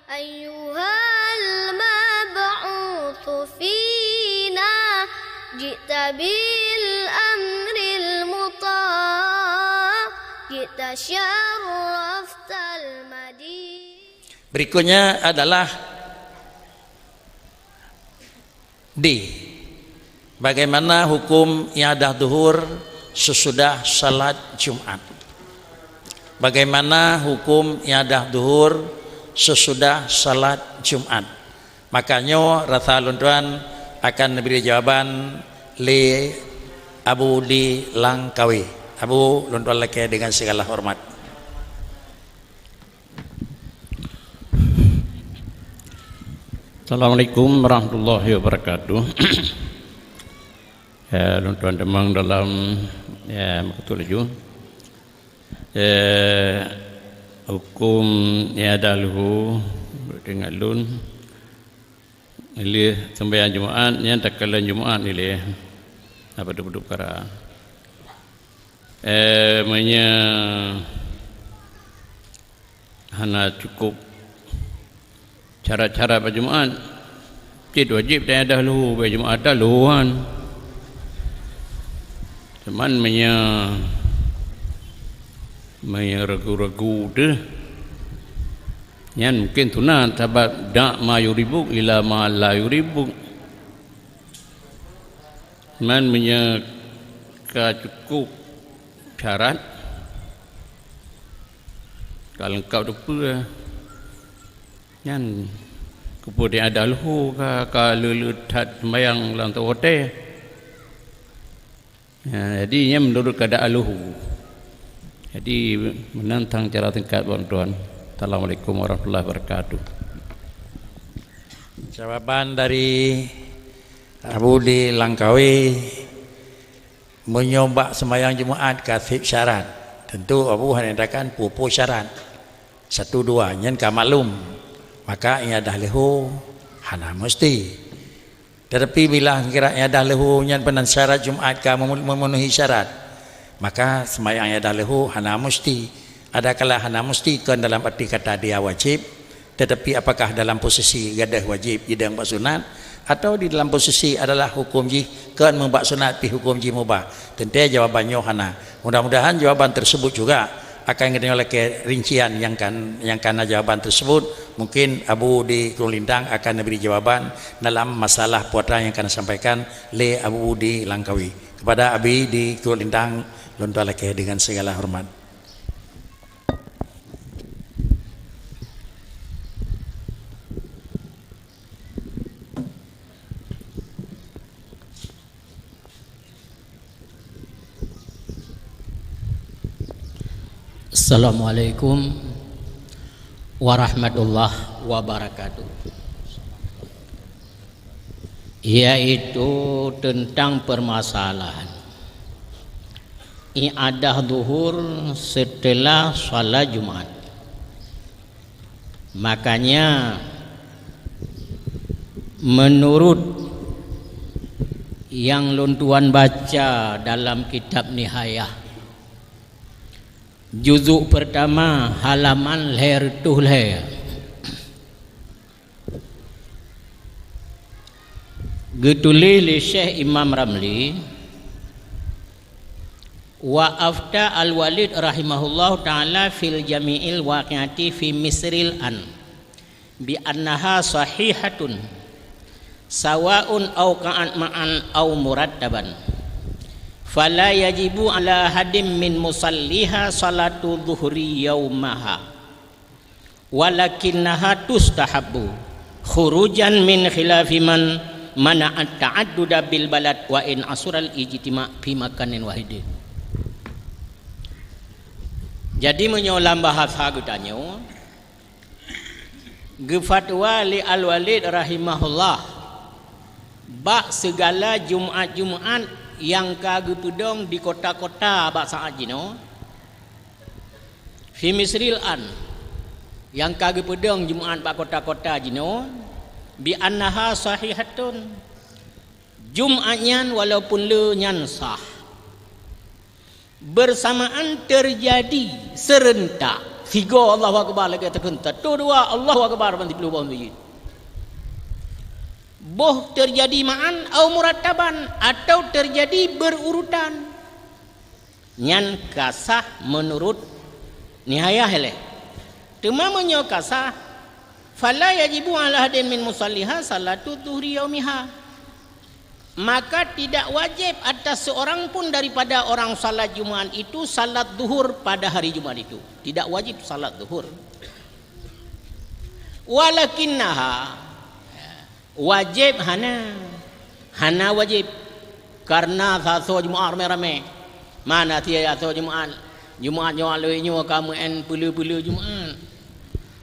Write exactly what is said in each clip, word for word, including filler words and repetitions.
أيها المبعوث فينا جئت بالأمر المطاع جئت شرفت المدينة. Berikutnya adalah D. Bagaimana hukum i'adah zuhur sesudah salat Jumat? Bagaimana hukum i'adah zuhur sesudah salat Jumat? Maka nyoe rasa lôn tuan akan neubri jawaban lé Abu di Langkawi. Abu, lôn tuan lakée dengan segala hormat. Assalamualaikum warahmatullahi wabarakatuh. Ya, lôn tuan teumang dalam, ya, meukeutut laju. Eh, hukum i'adah leuhô, deungon lôn, lheueh seumbahyang Jumaat, nyan takalon Jumaat ilée. Apa tu, tu peukara? Eh, meunyoe hana cukup syarat-syarat bak Jumaat, cit wajéb tai'adah leuhô, bak Jumaat dah leuhô nyan. Cuman meunyoe, meunyoe ragu-ragu deuh, nyan mungken sunat, sabab da' ma yuribuk ila ma la yuribuk. Man meunyoe ka cukup syarat, ka leungkap teupeue, nyan keupeue tai'adah leuhô ka, ka le-le that seumbahyang lam saboh watée. Ya, jadi nyan meunurot keuadaan leuhô. Jadi meunan tang cara singkat lôn tuan. Assalamualaikum warahmatullahi wabarakatuh. Jawaban dari Abu di Langkawi, meunyoe bak seumbahyang Jumaat ka seb syarat, tentu Abu hana nyatakan peue-peue syarat. Satu dua, nyan ka maklum. Maka i'adah leuhô hana meusti. Tetapi bila kira i'adah leuhô nyan peunan syarat Jumaat ka memu-, memenuhi syarat, maka seumbahyang i'adah leuhô hana meusti. Adakala hana meusti kon dalam arti kata dia wajéb, tetapi apakah dalam posisi gadôh wajéb jidong bak sunat, atau di dalam posisi adalah hukum jih kon meubak sunat pih hukum jih mubah? Teuntée jawaban nyoe hana. Mudah-mudahan jawaban tersebut juga akan geutanyoe lakée rincian nyang kan, nyang kana jawaban tersebut. Mungkin Abu di Gunong Lintang akan neubri jawaban dalam masalah puatra nyang kana sampaikan lé Abu di Langkawi. Kepada Abi di Gunong Lintang, lôn tuan lakée dengan segala hormat. Assalamualaikum warahmatullahi wabarakatuh. Yaitu tentang permasalahan i'adah zuhur setelah salat Jumat. Makanya, menurut nyang lôn tuan baca dalam kitab Nihayah, juzuk pertama, halaman lhée reutôh lhée, geutuléh lé Syekh Imam Ramli, "Wa afta Al-Walid rahimahullahu ta'ala fil jami'il waqi'ati fi Misril an, bi annaha sahihatun, sawa'un awqa'at ma'an aw murattaban. Fala yajibu ala ahadin min musalliha salatu dhuhri yaumaha. Walakinnaha tustahabbu, khurujan min khilafi man mana'at ta'adduda bil balad wa in asural ijtima' fi makanin wahidin." Jadi, meunyoe lam bahasa geutanyoe, geufatwa lé Al-Walid rahimahullah, bak sigala Jumat-Jumat nyang ka geupeudong di kota-kota bak saát jinoe, fi Misril an, nyang ka geupeudong Jumat bak kota-kota jinoe, bi annaha sahihatun, Jumat nyan walaupun le nyan sah. Bersamaan terjadi serentak Sigoe Allahu Akbar lagée takheun, tatoh dua Allahu Akbar ban siploh boh meuseujid. Boh teujadi ma'an au murattaban, atau teujadi beururutan. Nyan ka sah meunurot nihayah ilée. Teuma meunyoe ka sah, fala yajibu 'ala ahadin min musalliha salatu dhuhri yaumiha. Maka tidak wajib atas seorang pun daripada orang salat Jumat itu salat zuhur pada hari Jumat itu. Tidak wajib salat zuhur. Walakinnaha, wajib hana. Hana wajib. Karena sasoe Jumat ramé-ramé. Mana tieb asoe Jumat? Jumat nyoe lheueh nyoe ka meu'en peuleu-peuleu Jumat.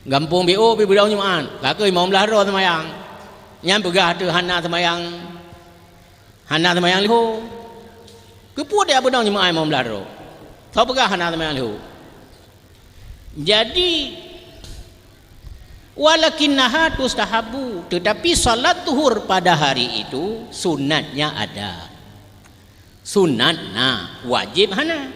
Gampông B O pih beudong Jumat, ka keuh limong blaih droe seumayang. Nyan peugah teuh hana seumayang, hana seumayang leuho. Keupeue dia beudong Jumat limong blaih droe? Soe peugah hana seumayang leuho? Jadi, walakinnaha tustahabu, tetapi salat zuhur pada hari itu sunatnya ada. Sunat na, wajib hana.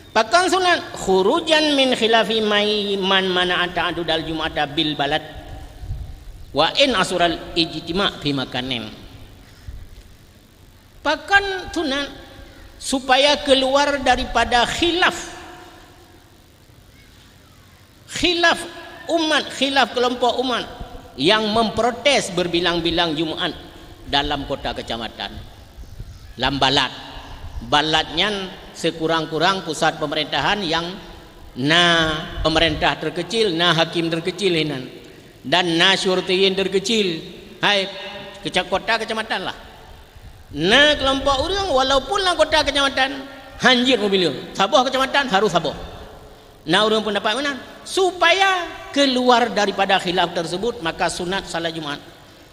Pakon sunat? Khurujan min khilafi mai man mana'a ta'addudal jum'ata bil balad wa in asural ijtima' fi makanin. Pakon sunat? Supaya keluar daripada khilaf Khilaf umat, khilaf kelompok umat yang memprotes berbilang-bilang Jumat dalam kota kecamatan. Lam balad. Balad nyan sekurang-kurang pusat pemerintahan yang na pemerintah terkecil, na hakim terkecil hinan. Dan na syurtiyin terkecil. Hai, kota kecamatan lah. Na kelompok ureuëng walaupun lam kota kecamatan hanjeuet mubileueng, saboh kecamatan harus saboh. Na ureuëng pendapat meunan, supaya keluar daripada khilaf tersebut, maka sunat salat Jumat.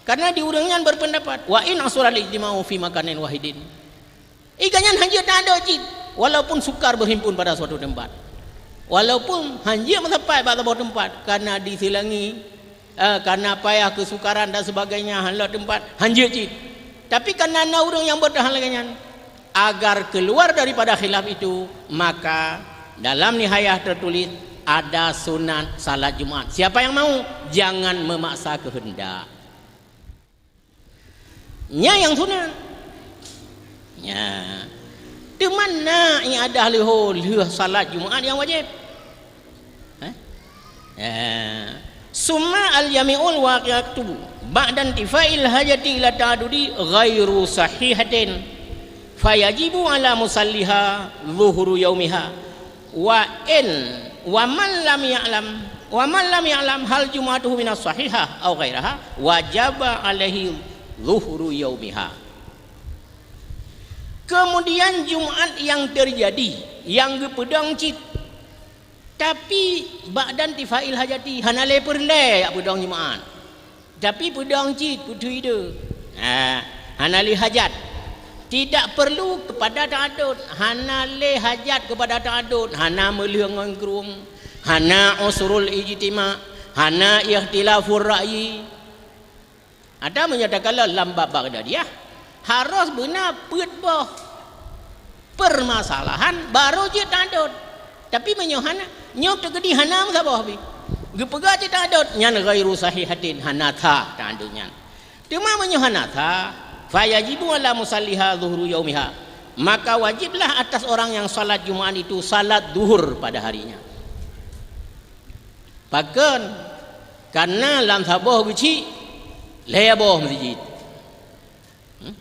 Karena di ureuëng nyan berpendapat, wa in asural ijtima'u fi makanin wahidin. Iga nyan hanjeuet na ada cit, walaupun sukar berhimpun pada suatu tempat. Walaupun hanjeuet meusapat bak saboh tempat, karena di Silangi, eh, karena payah keusukaran dan sebagainya, hana tempat, hanjeuet cit. Tapi karena na ureuëng yang bertahan lagée nyan, agar keluar daripada khilaf itu, maka dalam nihayah tertulis ada sunat salat Jumat. Siapa yang mau, jangan memaksa kehendak. Nya nyang sunat. Nya. Teuma na ié adah leuho lheueh salat Jumat nyang wajéb. Eh? Eh. Summa al-jami'ul waqi'atu ba'da intifa'il hajati ila ta'adudi ghairu sahihatin. Fayajibu ala musalliha zuhru yaumiha. Wa in, wa man lam ya'lam, wa man lam ya'lam hal jumu'atuhu minas sahihah au ghairaha, wajaba alaihi zuhru yaumiha. Kemudian Jumat yang terjadi, yang geupeudong cit. Tapi ba'da intifa'il hajati, hana lé peureulée jak peudong Jumat. Tapi peudong cit peuteuide. Ha, hana lé hajat. Tidak perlu kepada ta'adud, hana lé hajat kepada ta'adud, hana meuleueng ngon krueng, hana usrul ijtima', hana ikhtilafur ra'yi. Ada menyatakan lam bab Baghdadiyah, harus beuna peuet boh permasalahan baru jeuet ta'adud. Tapi meunyoe hana, nyoe teukeudi hana meusaboh pih. Geupeugah jeuet ta'adud, nyan ghairu sahihatin, hana sah ta'adud nyan. Teuma meunyoe hana sah, fayajibu ala musalliha zuhru yaumiha. Maka wajiblah atas orang yang salat Jumat itu salat zuhur pada harinya. Pakon? Karena lam saboh geuchik, lhée boh meuseujid. Hmm?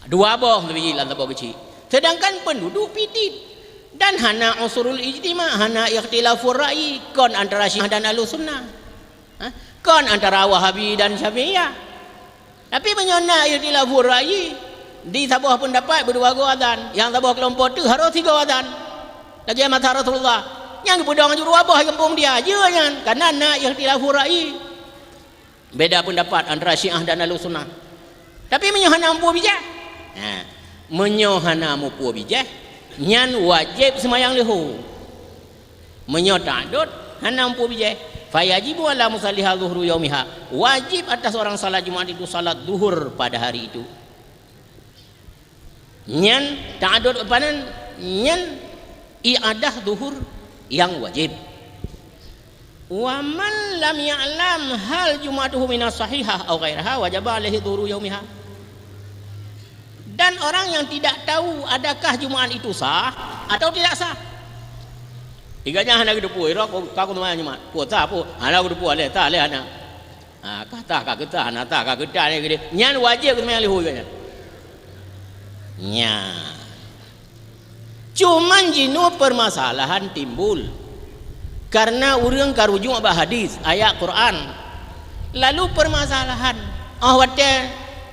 Dua boh meuseujid lam saboh geuchik. Sedangkan penduduk pih dit. Dan hana usrul ijtima', hana ikhtilafur ra'yi, kon antara Syiah dan Ahlussunnah. Ha? Kon antara Wahabi dan Syafi'iyah. Tapi meunyoe na ikhtilafur ra'yi, di saboh pendapat beudua goe azan, nyang saboh keulompok teuh harôh sigoe azan. Lagée masa Rasulullah, nyang geupeudong jeuet dua boh gampông dia, jeuet nyan, karena na ikhtilafur ra'yi. Beda pendapat antara Syiah dan Ahlussunnah. Tapi meunyoe hana muphom bijéh, ha, meunyoe hana muphom bijéh, nyan wajéb seumayang leuho. Meunyoe ta'adud, hana muphom bijéh, fayajibu ala musalliha zuhru yaumiha. Wajib atas orang salat Jumat itu salat zuhur pada hari itu. Nyan ta'adud panan, nyan i'adah zuhur nyang wajéb. Wa man lam ya'lam hal jum'atuhu minas sahihah aw ghairaha wajaba alaihi dhuhru yaumiha. Dan orang yang tidak tahu adakah Jumaat itu sah atau tidak sah. Tiga nyan hana geuteupeue, irok ka ku seumayang Jumaat. Puasa pun hana geuteupeue, lé ta lé hana. Ha, ka ta ka keutah, hana ta ka keutah lé geude. Nyan wajéb seumayang leuhô geuh nyan. Nya. Cuman jinoe permasalahan timbul karena ureuëng ka rujuk bak hadis, ayat Quran. Lalu permasalahan, oh watée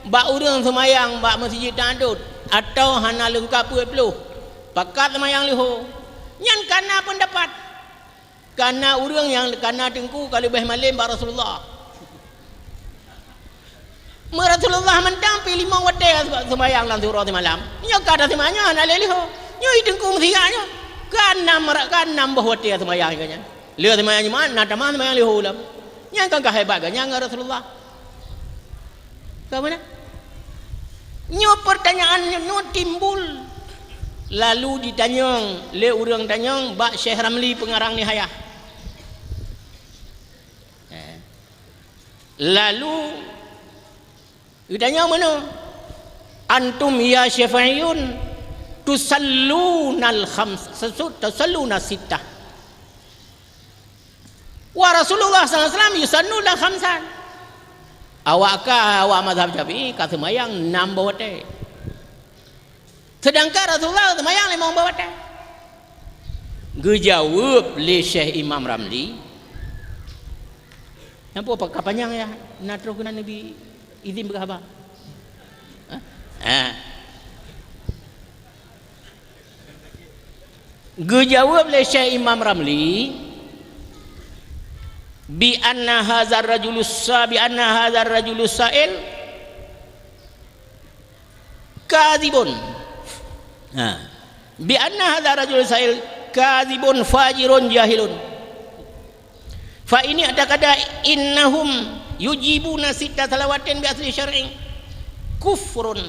bak ureuëng seumayang bak meuseujid tadot atau hana leungkap peuet ploh, pakat seumayang leuhô. Nyan kana peundapat. Kana ureuëng nyang kana teungku ka leubeh malem bak Rasulullah. Meu Rasulullah mantong pih limong watée seumayang lam siuroe simalam. Nyoe ka taseumayang nyoe hana lé leuhô. Nyoe i teungku meusirak nyoe. Ka nam, ka nam boh watée seumayang nyoe nyan. Lheueh seumayang Jumaat na tamah seumayang leuhô lom. Nyang ka hebat geuh nyan ngon Rasulullah. Ka meunan? Nyoe peurtanyaan nyoe timbul. Lalu jitanyong lé ureuëng tanyong bak Syekh Ramli peungarang Nihayah. Eh. Lalu geutanyong meunoe, "Antum ya Syafi'iyun tusallunal khams, tusalluna sittah." Wa Rasulullah sallallahu alaihi wasallam yusallu la khamsan. Awak ka, awak mazhab Syafi'i ka seumayang nam boh watée. Seudangkan Rasulullah seumayang limong boh watée. Geujaweueb lé Syekh Imam Ramli, "Nyan peue ka panyang ya, na troh keunan neubi izin beuhaba." Ha? Ha. Geujaweueb lé Syekh Imam Ramli, "Bi anna hadzar rajulus sa-, bi anna hadzar rajulus sa'il kadzibun." Ha. "Bi anna hadzar rajulus sa'il kadzibun fajirun jahilun. Fa ini i'taqada innahum yujibuna sitta salawatin bi asli syar'i kufrun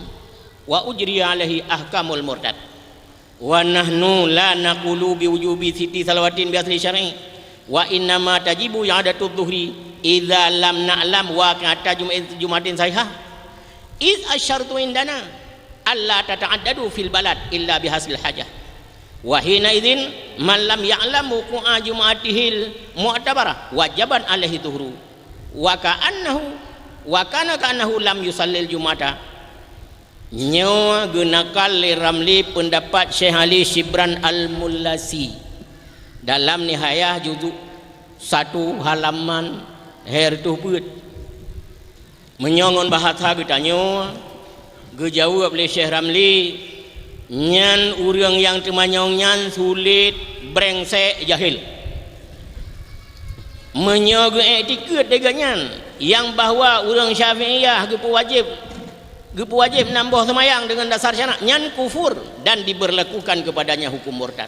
wa ujri alaihi ahkamul murtad. Wa nahnu la naqulu bi wujubi sitti salawatin bi asli syar'i. Wa innama tajibu i'adatu dhuhri idza lam na'lam waqi'ata jum-, Jumatin sahihah. Iz asyartu indana alla tata'addadu fil balad illa bihasil hajah. Wa hina idzin man lam ya'lam wuqu'a jum'atihil mu'tabarah wajaban alaihi dhuhru. Wa ka'annahu, wa kana ka'annahu lam yusallil jum'ata." Nyoe geunakal lé Ramli peundapat Syekh Ali Syibran Al-Mullasi dalam Nihayah juzuk satu halaman lhèe reutôh peuet. Meunyoe ngon bahasa geutanyoe, geujaweueb lé Syekh Ramli, nyan ureuëng nyang teumanyong nyan sulet, brengsek, jahil. Meunyoe geuiktikeuet lé geuhnyan nyang bahwa ureuëng Syafi'iyah geupeuwajéb, geupeuwajéb nam boh seumayang deungon dasar syarak, nyan kufur dan diberlakukan kepadanya hukum murtad.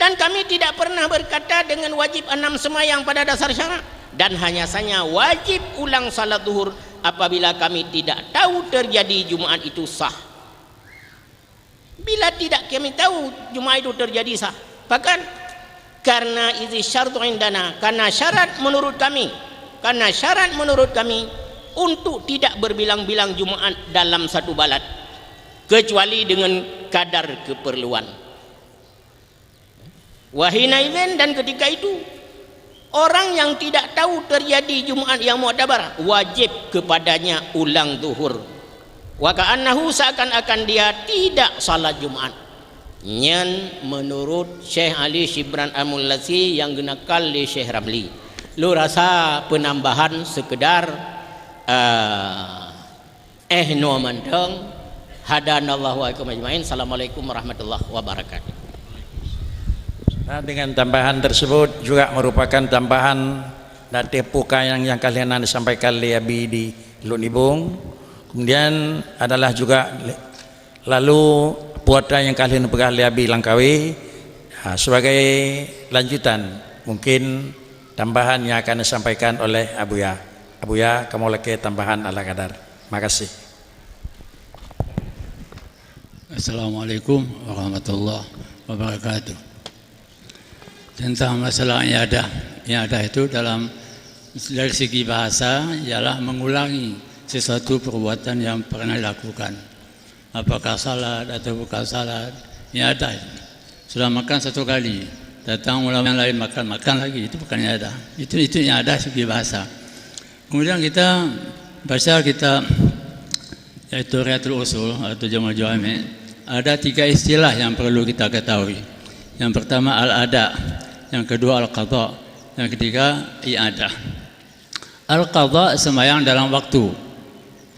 Dan kami tidak pernah berkata dengan wajib enam sembahyang pada dasar syarak, dan hanya saja wajib ulang salat zuhur apabila kami tidak tahu terjadi Jumaat itu sah. Bila tidak kami tahu Jumaat itu terjadi sah, bahkan karena izi syartu indana, karena syarat menurut kami, karena syarat menurut kami untuk tidak berbilang-bilang Jumaat dalam satu balad, kecuali dengan kadar keperluan. Wahina idzin, dan ketika itu, orang yang tidak tahu terjadi Jumaat yang muktabar, wajib kepadanya ulang zuhur. Wa ka'annahu, seakan-akan dia tidak salat Jumaat. Nyan menurut Syekh Ali Syibran Al-Mullasi nyang geunakal lé Syekh Ramli. Lôn rasa peunambahan sekedar, eh, Eh, nyoe mantong. Hadanallahu wa iyyakum ajmain. Assalamualaikum warahmatullahi wabarakatuh. Nah, dengan tambahan tersebut juga merupakan tambahan dari peukara nyang, nyang ka lheueh na disampaikan lé Abi di Lhôk Nibong. Kemudian adalah juga lalu peukara nyang ka lheueh neupeugah lé Abi Langkawi. Ha, sebagai lanjutan, mungkin tambahan yang akan disampaikan oleh Abuya. Abuya, kamoe lakée tambahan ala kadar. Makasih. Assalamualaikum warahmatullahi wabarakatuh. Tentang masalah i'adah. I'adah itu dalam, dari segi bahasa ialah mengulangi sesuatu perbuatan yang pernah dilakukan. Apakah salat atau bukan salat, i'adah. Sudah makan satu kali, datang ulama yang lain makan, makan lagi, itu bukan i'adah. Itu, itu i'adah segi bahasa. Kemudian kita baca kitab, yaitu Riyatul Usul atau Jamul Jawami, ada tiga istilah yang perlu kita ketahui. Yang pertama al-ada, yang kedua al-qada, yang ketiga i'adah. Al-qada sembahyang dalam waktu.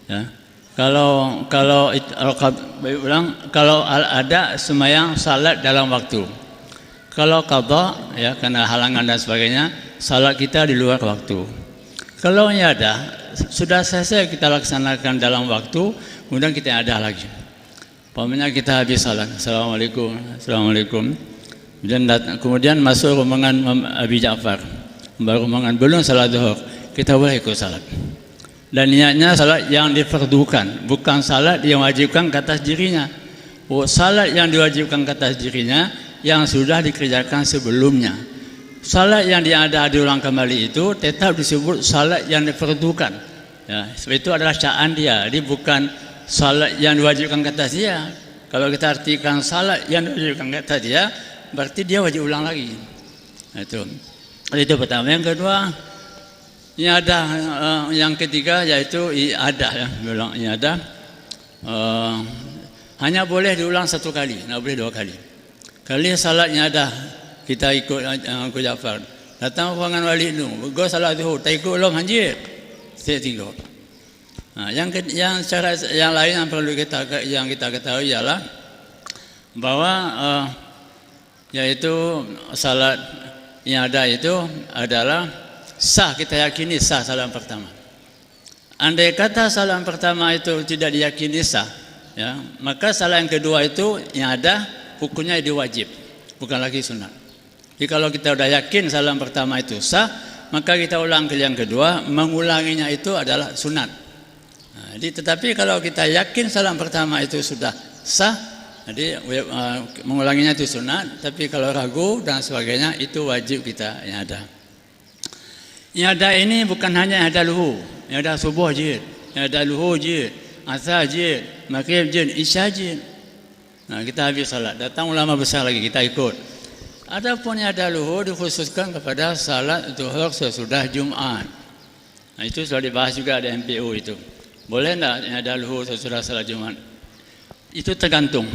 Ya. Kalau, kalau it-, al-qad-, baik ulang, kalau al-ada sembahyang salat dalam waktu. Kalau qada, ya, karena halangan dan sebagainya, salat kita di luar waktu. Kalau i'adah, sudah selesai kita laksanakan dalam waktu, kemudian kita i'adah lagi. Umpamanya kita habis salat, "Assalamualaikum, assalamualaikum." Kemudian dat-, kemudian masuk rombongan Imam Abi Ja'far, baru rombongan belum salat Zuhur, kita boleh ikut salat. Dan niatnya salat yang difardukan, bukan salat yang wajibkan ke atas dirinya. Oh, salat yang diwajibkan ke atas dirinya yang sudah dikerjakan sebelumnya. Salat yang i'adah diulang kembali itu tetap disebut salat yang difardukan. Ya, sebab itu adalah caan dia. Jadi bukan salat yang diwajibkan ke atas dia. Kalau kita artikan salat yang diwajibkan ke atas dia, berarti dia wajib ulang lagi. Nah, itu. Itu pertama. Yang kedua, i'adah, eh, yang ketiga yaitu i'adah, ya. Ulang i'adah. Eh, hanya boleh diulang satu kali, tidak boleh dua kali. Kali salat i'adah, kita ikut, eh, Teungku Ja'far. Datang rombongan Walid nu, goe salat Zuhur, taikut lom hanjeuet. Sek tinggal. Ha, yang ke-, yang cara yang lain yang perlu kita ke-, yang kita ketahui ialah bahwa, eh, yaitu salat i'adah itu adalah sah, kita yakini sah salat pertama. Andai kata salat pertama itu tidak diyakini sah, ya, maka salat yang kedua itu i'adah hukumnya jadi wajib, bukan lagi sunat. Jadi kalau kita sudah yakin salat pertama itu sah, maka kita ulang ke yang kedua, mengulanginya itu adalah sunat. Nah, jadi, tetapi kalau kita yakin salat pertama itu sudah sah, jadi, eh, mengulanginya itu sunat, tapi kalau ragu dan sebagainya, itu wajib kita i'adah. I'adah ini bukan hanya i'adah luhur, i'adah subuh jeuet, i'adah luhur jeuet, asar jeuet, maghrib jeuet, isya jeuet. Nah, kita habis salat, datang ulama besar lagi, kita ikut. Adapun i'adah luhur dikhususkan kepada salat Zuhur sesudah Jumat. Nah, itu sudah dibahas juga di M P U itu. Boleh ndak i'adah luhur sesudah salat Jumat? Itu tergantung.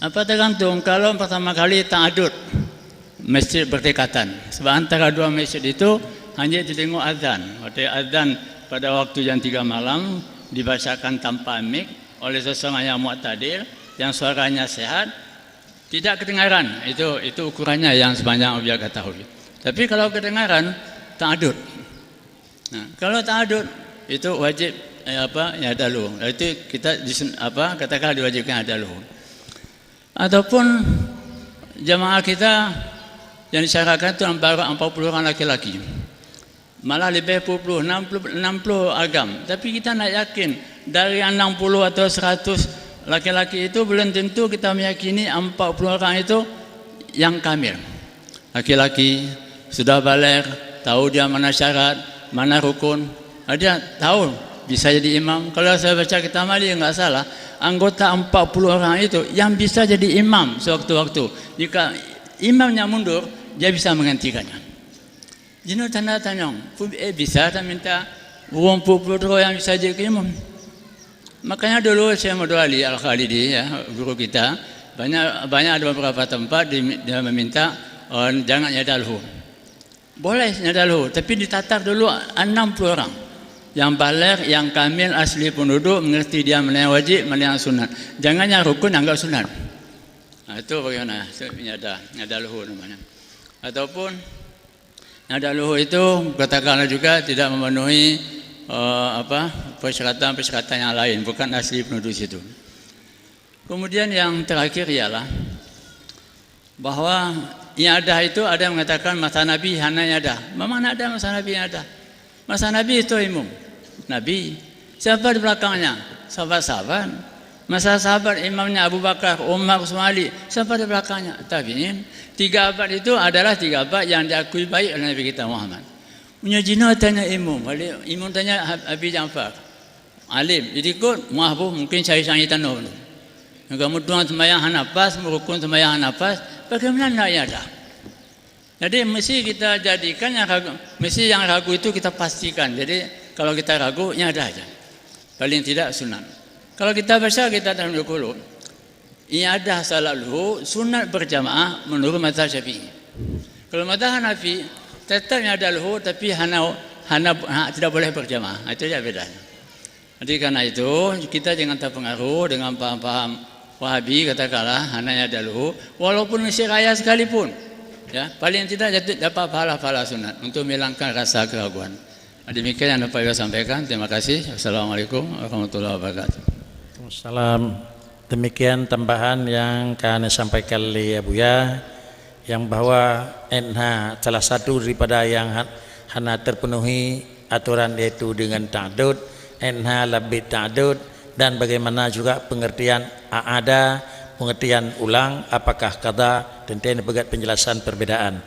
Apa tergantung? Kalau pertama kali ta'adud masjid berdekatan. Sebab antara dua masjid itu hanya didengar azan. Waktu azan pada waktu jam tiga malam dibacakan tanpa mik oleh seseorang yang mu'tadil, yang suaranya sehat, tidak kedengaran. Itu, itu ukurannya yang sepanjang Abuya ketahui. Tapi kalau kedengaran, ta'adud. Nah, kalau ta'adud, itu wajib, eh, apa, i'adah luhur. Itu kita disun-, apa, katakan diwajibkan i'adah luhur. Ataupun jamaah kita yang disyaratkan itu baru empat puluh orang laki-laki. Malah lebih puluh puluh, enam puluh, enam puluh agam. Tapi kita nak yakin, dari enam puluh atau seratus laki-laki itu, belum tentu kita meyakini empat puluh orang itu yang kamil. Laki-laki sudah baligh, tahu dia mana syarat, mana rukun. Dia tahu bisa jadi imam. Kalau saya baca kitab Malik, enggak salah, anggota empat puluh orang itu yang bisa jadi imam sewaktu-waktu. Jika imamnya mundur, dia bisa menggantikannya. Jinoe tanda tanyong, pu-, eh, bisa tak minta ureuëng peuet puluh droe nyang bisa jeuet keu imum? Makanya dulu Syekh Muhammad Ali Al-Khalidi, ya, guru kita, banyak, banyak ada beberapa tempat di, dia meminta, eh, jangan i'adah luhur. Boleh i'adah luhur, tapi ditatar dulu enam puluh orang. Yang baligh, yang kamil, asli penduduk, mengerti dia mana yang wajib, mana yang sunat. Jangan yang rukun anggap sunat. Nah, itu bagaimana? Itu i'adah, i'adah luhur namanya. Ataupun I'adah luhur itu katakanlah juga tidak memenuhi, eh, apa, persyaratan-persyaratan yang lain, bukan asli penduduk situ. Kemudian yang terakhir ialah bahwa i'adah itu ada yang mengatakan masa Nabi hana i'adah. Memang ada masa Nabi i'adah. Masa Nabi itu imum. Nabi. Siapa di belakangnya? Sahabat-sahabat. Masa sahabat imamnya Abu Bakar, Umar, Utsman, Ali, sampai di belakangnya tabi'in. Tiga abad itu adalah tiga abad yang diakui baik oleh Nabi kita Muhammad. Meunyoe jinoe tanyoe imum, wali imum tanyoe Ab-, Abi Ja'far. Alim, jadi ikut muah boh mungkin cari-cari tanoh tu. Nyang kamu tuan sembahyang hana pas, merukun sembahyang hana pas, bagaimana nak iadah? Jadi mesti kita jadikan yang ragu, mesti yang ragu itu kita pastikan. Jadi kalau kita ragu, iadah aja. Paling tidak sunat. Kalau kita baca kita dalam qulub, iadah salat luhur sunat berjamaah menurut mazhab Syafi'i. Kalau mazhab Hanafi, tetap iadah luhur tapi hana hana ha, tidak boleh berjamaah. Itu aja bedanya. Jadi karena itu kita jangan terpengaruh dengan paham-paham Wahabi katakanlah hana iadah luhur walaupun masjid raya sekalipun. Ya, paling tidak jatuh dapat pahala-pahala sunat untuk menghilangkan rasa keraguan. Demikian yang dapat saya sampaikan. Terima kasih. Assalamualaikum warahmatullahi wabarakatuh. Waalaikumsalam. Demikian tambahan yang kami sampaikan oleh Abuya, yang bahwa enha salah satu daripada yang ha-, hana terpenuhi aturan yaitu dengan ta'addud, enha labit ta'addud, dan bagaimana juga pengertian a'ada, pengertian ulang, apakah qada, teuntèe neupeugah penjelasan perbedaan.